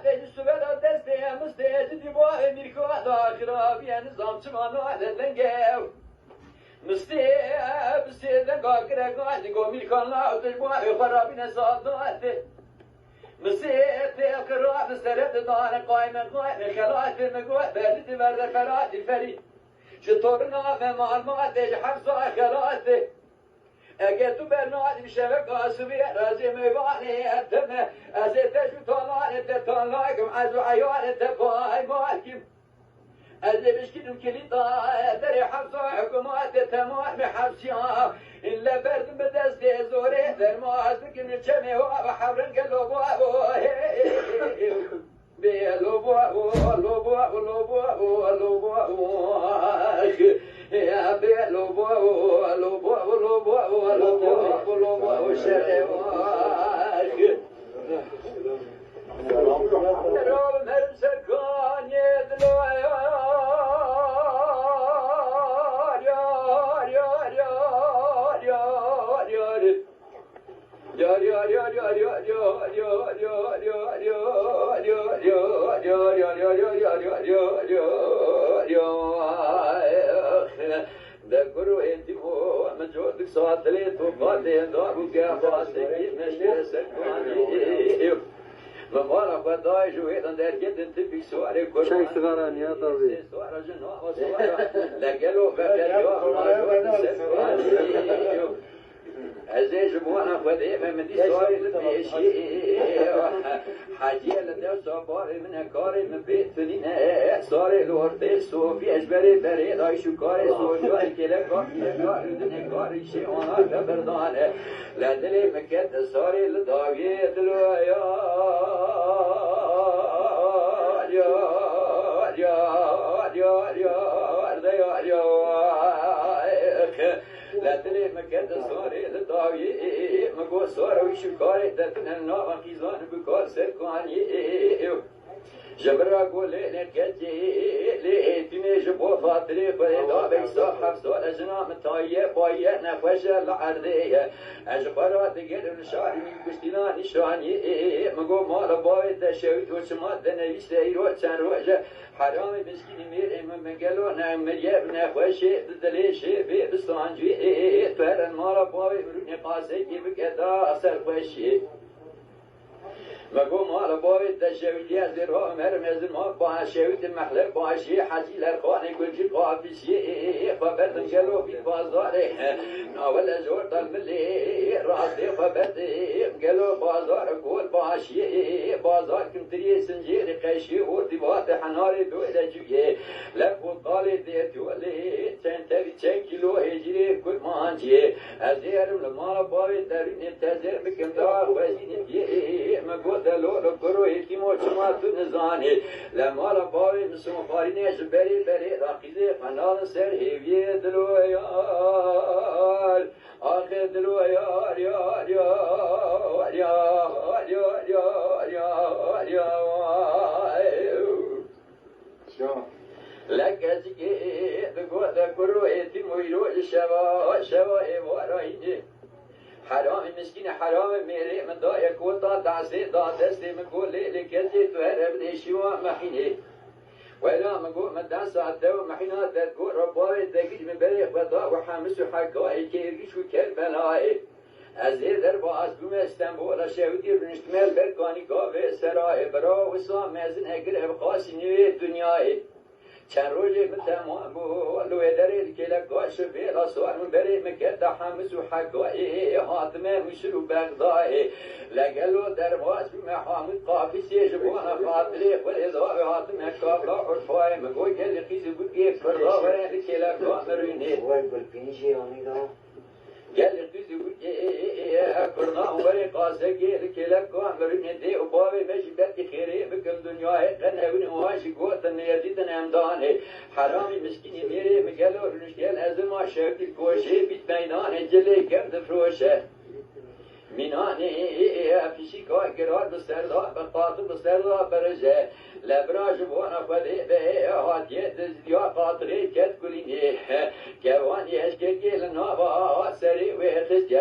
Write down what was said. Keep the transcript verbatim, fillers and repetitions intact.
Mistê ji sibeda destê, mistê ji dîbarê mîrka da xirabiye nizam çima nade denge. Mistê, mistê denga gireka dingo mîrka na tu ji bo xwe rabîne sazate. Mistê tê qirabin sere didane qayme qayme xelatê mi got berdi di verde feratî ferî. Ji torina me malmatê ji hefza xelatê. Ege tu bernadî şeveka sibê, ez ê meyvanê te me, ez ê te jû talanê te talakim, ez û eyalê te paymal kim. Ez ê bişkinim kilîta derê hefsa hikûmatê temamê hefsiya. Lê berdim bi destê zorê derma ez dikim çemê wa bi hevrin gelo babo. Bê lo babo, lo babo, lo babo, lo babo. Ya bê lo babo, lo babo, lo babo, lo babo, lo babo, şerê wa. De kuro êtîmo, min cotik satilê tu qatê dar û geha sekî min şêre ser kanî. Min mala xwe dayê ji wê de derketin tipî suarê kurban. Çek sigara Nihat abi. Suara ji nava suara. Legelo feqer ya xwe ser kanî. Ez ê ji bona Xwedê me min dî sarê li pêşî. Hecîye li dewsa barê min e, karê min bê tunîne. Sarê li ortê sofî ez berê berê dayş û karê soja kêlek bafî kar û dinê karî şê ona xeberdane. Le dilê min ket sarê li dawiyê diloya. Yar, yar, yar, yar, de yar, yar. Le dilê min ket sarê li dawiyê, min got sar wî şikarê te tune nava xîzan bi kar ser kaniyê. Ji min re got lê ne keçê, lê êtîmê ji bo xatirê xwe da beysa heft sal e jina min tayiye bayiye nexweş e li erdê ye. Ez ji xwe re digerim li şarî min kuştîna nîşaniyê. Min got mala bavê te şewit û çima te nevîste îro çend roj e. Heramê miskînî mêrê min, min gelo ne miriye bi nexweşê, di dilê şê bê bi sancî. Ê, ê, ê, tu here mala bavê min rûnê qasekê bike da ser xweşê. Me got mala bavê te şewitî ez ê rawim herim ez ê ma ba şewitî mehle başê Hecî Lerxanê Gulcî Qafîsiyê. Xwe berdim gelo bît bazarê. Nawe le jor dal milê rastê xwe berdim gelo bazar kol başiyê. Bazar kimtiriyê sincêrê qeşiyê û dîvatê henarê doyre cuyê. Lef û qalê dêtyolê çend tevî çend kîlo hêcîrê kurmanciyê. Ez ê herim li mala bavê derûnê tezer bikim da xwezînê diyê. Me got delo li kuro yetîmo çima tu nizanî. Li mala bavê min sofarînê ji berê berê da qîzê xwe nalin ser hêviyê dilo yar. Axê dilo yar, yar, yar. Lek ez kê digote kuro êtîm û îro şeva, şeva êvara hînê. Heramê miskînê heramê mêrê min daye kota dazê da destê min got lê lê kezê tu here bidê şîwa mehînê. Wela min got min desa te û mehîna te got Rebbayê te gîj min berê xwe da û Hemis û Hekayê Kêrgîş û Kerbelayê. Ez ê derbas bûme Stenbola şewitî rûniştime li ber kanîka vê serayê. Bira wisa mezin e gir ev qasî nîvê dinyayê. Çend rojê min temam bû li wê derê li kêleka şivêla sar min berê min kete Hemis û Hekayê hatime Mûsir û Bexdayê. Legelo derbas bûme Hamid Qafîsê ji bona xatirê xwe lê dawê hatime Kafla Urfayê min got gelê qîz û gurgê Kurda were li kêleka min rûnê. Vay gulpînî jî anî da. Gelê qîz û gurgê Kurdan werê qasekê li kêleka min rûnê dê û bavê me jî belkî xêrê bikin dinyayê qe newin û wan jî gotin nêrdîtin em danê. Heramî miskînî mêrê min gelo rûniştiye li ezilma şewtî koşê bît meydanê cilê kev difroşe. Mînanê pişîka girar bi serda bi qat û bi serda birije. Lebra ji bona Xwedê ve hatiye dizdiya qatirê ket kulînê. Kevanî eşkekê li nava serê wê xistiye.